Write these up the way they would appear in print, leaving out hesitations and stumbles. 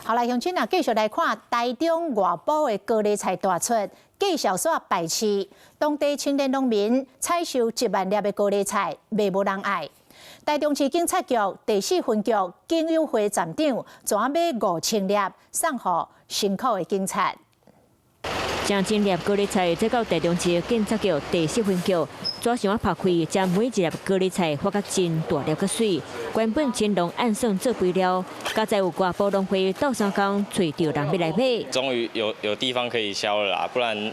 好來，鄉親啊，繼續來看台中外埔的高麗菜大出，價數煞敗市，當地青年農民採收1萬粒的高麗菜，賣無人愛。台中市警察局第四分局警友會站長，昨買5000粒，送予辛苦的警察。成千粒高麗菜，這到台中市警察局第四分局，紙箱仔拍開，將每一粒高麗菜發甲真大粒閣媠。原本青農按算做肥料，佳哉有外埔農會鬥相共揣著人欲來買。終於有地方可以銷了啦，不然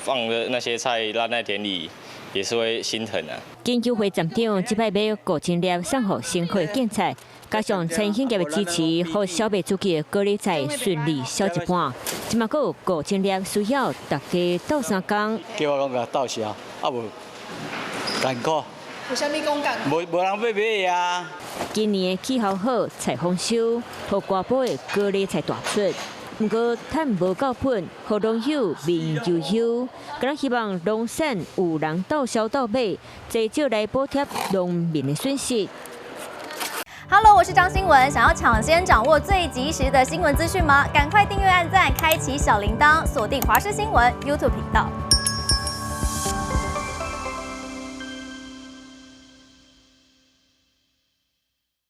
放的那些菜爛在田裡也是會心疼啊。警友會站長這擺買5000粒送予辛苦的警察，加上餐飲業的支持，予銷袂出去的高麗菜順利銷一半。這馬閣有五千粒需要大家鬥相共。叫我攏共鬥銷，啊無艱苦。為啥物講艱苦？無人欲買啊。今年的氣候好，菜豐收，予外埔的高麗菜大出。毋過趁無夠本，予農友面憂憂。敢若希望農產有人鬥銷鬥買，濟少來補貼農民的損失。 Hello，我是張新文。想要搶先掌握最及時的新聞資訊嗎？趕快訂閱、按讚、開啟小鈴鐺，鎖定華視新聞 YouTube 頻道。